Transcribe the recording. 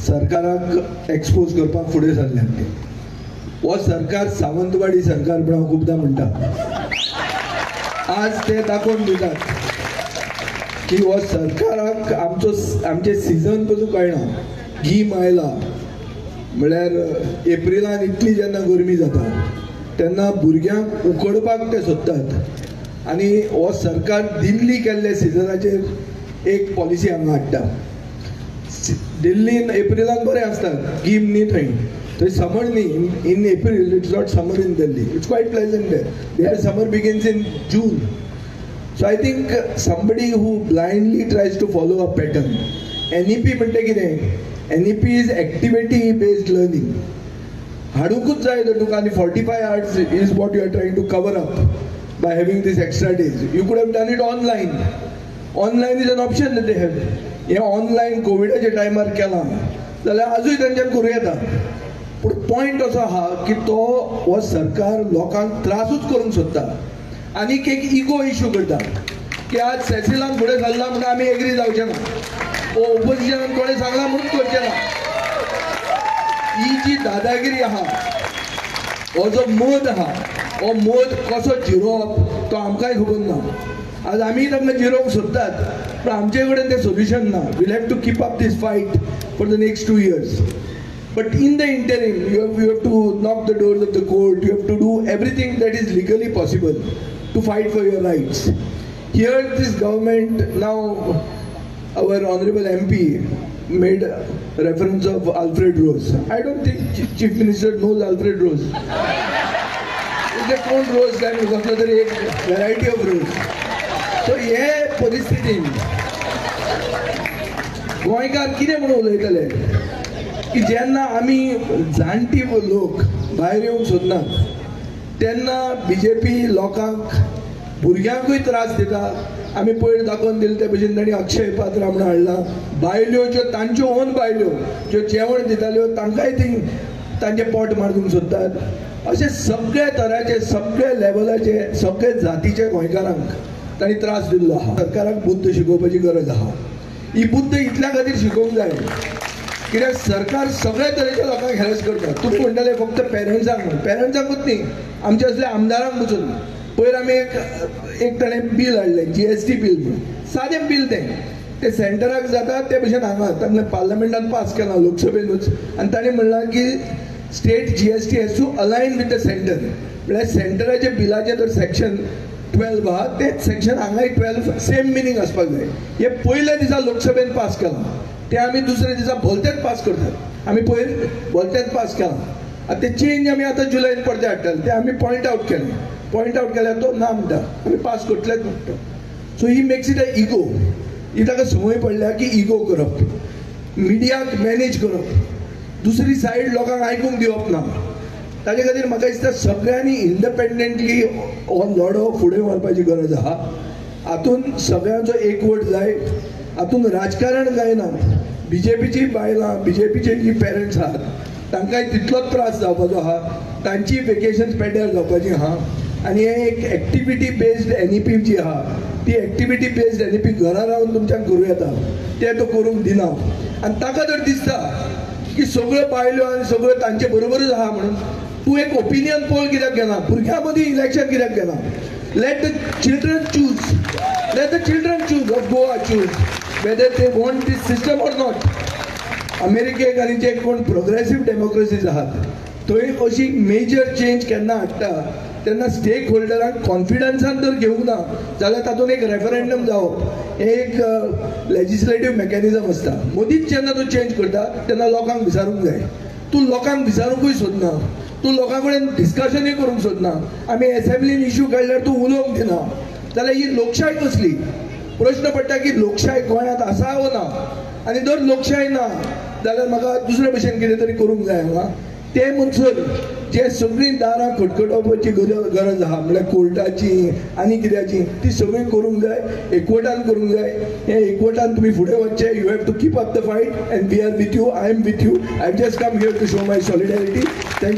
सरकाराक एक्सपोज करपाक फुडें सरल्यात ते. हो सरकार सावंतवाडी सरकार म्हूण हांव खुबदां म्हणटा. आज ते दाखोवन दितात की हो सरकाराक आमचो आमचें सिजन पसून कळना. गीम आयला म्हळ्यार एप्रिलान इतली जेन्ना गरमी जाता तेन्ना भुरग्यांक उकडपाक ते सोदतात आनी हो सरकार दिल्ली केल्ले सिजनाचेर एक पॉलिसी हांगा हाडटा. दिल्लीन एप्रिलान बरें आसता, गीम न्ही थंय, थंय समर न्ही. In April it's not summer in Delhi, it's quite pleasant there. Their summer begins in June. So I think somebody who blindly tries to follow a pattern. NEP म्हणटा कितें? NEP is activity based learning. हाडुंकूच जाय तर तुका आनी 45 hours is what you are trying to cover up by having this extra days. You could have done it online. Online is an option they have. हें online कोविडाच्या टायमार केलां जाल्यार आजूय तांच्यान करूं येता. पूण पॉयंट असो आहा की तो हो सरकार लोकांक त्रासूच करूंक सोदता आनीक एक इगो इशू करता की आज सेसिलान फुडें सरला म्हणून आमी एग्री जावचे ना, ओ ओपोजिशनान कोणें सांगलां म्हणून करचें ना. ही जी दादागिरी आहा, हो जो मद आहा, हो मद कसो जिरोवप तो आमकांय खबर ना. आज आमी तांकां जिरोवंक सोदतात पूण आमचे कडेन तें सोल्युशन ना. We'll have to keep up this fight for the next 2 years. But in the interim, you have to knock the doors of the court, you have to do everything that is legally possible to fight for your rights. Here this government, now our honorable MP made reference of Alfred Rose. I don't think Chief Minister knows Alfred Rose. It's a कोण रोज काय कसलो तरी एक variety of rose. So हे परिस्थितीन गोंयकार कितें म्हणून उलयतले की जेन्ना आमी जाणटी लोक भायर येवंक सोदनात तेन्ना बीजेपी लोकांक भुरग्यांकूय त्रास दिता. आमी पयर दाखोवन दिले ते भशेन तांणी अक्षय पात्र म्हणून हाडलां. बायल्यो ज्यो तांच्यो ओन बायल्यो ज्यो जेवण दिताल्यो तांकांय ती तांचें पोट मारूंक सोदतात. अशे सगळे तराचे, सगळे लेवलाचे, सगळे जातीचे गोंयकारांक तांणी त्रास दिल्लो आहा. सरकाराक बुद्द शिकोवपाची गरज आहा. ही बुद्द इतल्या खातीर शिकोवंक जाय कित्याक सरकार सगळे तरेच्या लोकांक हॅरेस करता. तुमी म्हणटाले फक्त पेरंट्सांक म्हूण, पेरंट्सांकूच न्ही, आमचे असले आमदारांक पसून. पयर आमी एक ताणें बील हाडलें, GST bill म्हणून. सादें बील तें, तें सेंटराक जाता ते भशेन हांगा तांकां पार्लमेंटान पास केलां लोकसभेनूच. आनी ताणें म्हणलां की state GST has to align with the centre. म्हळ्यार सेंटराच्या बिलाचें जर सेक्शन 12 आहा तेच सेक्शन हांगाय 12 सेम मिनींग आसपाक जाय. हें पयल्या दिसा लोकसभेन पास केलां तें आमी दुसऱ्या दिसा भलतेच पास करतात. आमी पयर भलतेच पास केलां आतां तें चेंज आमी आतां जुलयन परते हाडटले. तें आमी पॉयंट आवट केलें, पॉयंट आवट केल्यार तो ना म्हणटा, आमी पास करतलेच म्हणटा. So he makes it a ego. ही ताका संवय पडल्या की इगो करप, मिडियाक मॅनेज करप, दुसरी सायड लोकांक आयकूंक दिवप ना. ताजे खातीर म्हाका दिसता सगळ्यांनी इंडिपेंडंटली हो लढो फुडें व्हरपाची गरज आहा. हातूंत सगळ्यांचो एकवट जाय. हातूंत राजकारण जायना. बीजेपीची बायलां, बीजेपीचे जी पेरंट्स आहात तांकांय तितलोच त्रास जावपाचो आहा. तांची वेकेशन पेड्ड्यार जावपाची आहा. आनी हें एक एक्टिविटी बेस्ड NEP जी आहा ती एक्टिविटी बेस्ड NEP घरा रावन तुमच्यान करूं येता, तें तो करूंक दिना. आनी ताका जर दिसता की सगळ्यो बायल्यो आनी सगळ्यो तांचे बरोबरूच आहा म्हणून तूं एक ओपिनियन पोल कित्याक घेना? भुरग्यां मदीं इलेक्शन कित्याक घेना? Let the children choose, let the children choose of Goa choose whether they want this system or not. अमेरिकेक आनी जे कोण प्रोग्रेसीव डेमोक्रेसीज आहात थंय अशी मेजर चेंज केन्ना हाडटा तेन्ना स्टेक होल्डरांक कॉन्फिडन्सान जर घेवंक ना जाल्यार तातूंत एक रेफरंडम जावप हें एक लेजिस्लेटीव मॅकॅनिजम आसता. मदींच जेन्ना तूं चेंज करता तेन्ना लोकांक विचारूंक जाय. तूं लोकांक विचारूंकूय सोदना, तूं लोकां कडेन डिस्कशनूय करूंक सोदना. आमी एसेंब्लीन इशू काडल्यार तूं उलोवंक दिना जाल्यार ही लोकशाय कसली? प्रश्न पडटा की लोकशाय गोंयांत आसा वो ना? आनी जर लोकशाय ना जाल्यार म्हाका दुसरे भशेन कितें तरी करूंक जाय हांगा. ते म्हणसर जे सगळीं दारां खटखटोवपाची गरज आहा, म्हळ्यार कोर्टाची आनी कित्याची, ती सगळीं करूंक जाय, एकवटान करूंक जाय. हे एकवटान तुमी फुडें वचचें. You have to keep up the fight and we are with you. I am with you. I have just come here to show my solidarity. Thank you.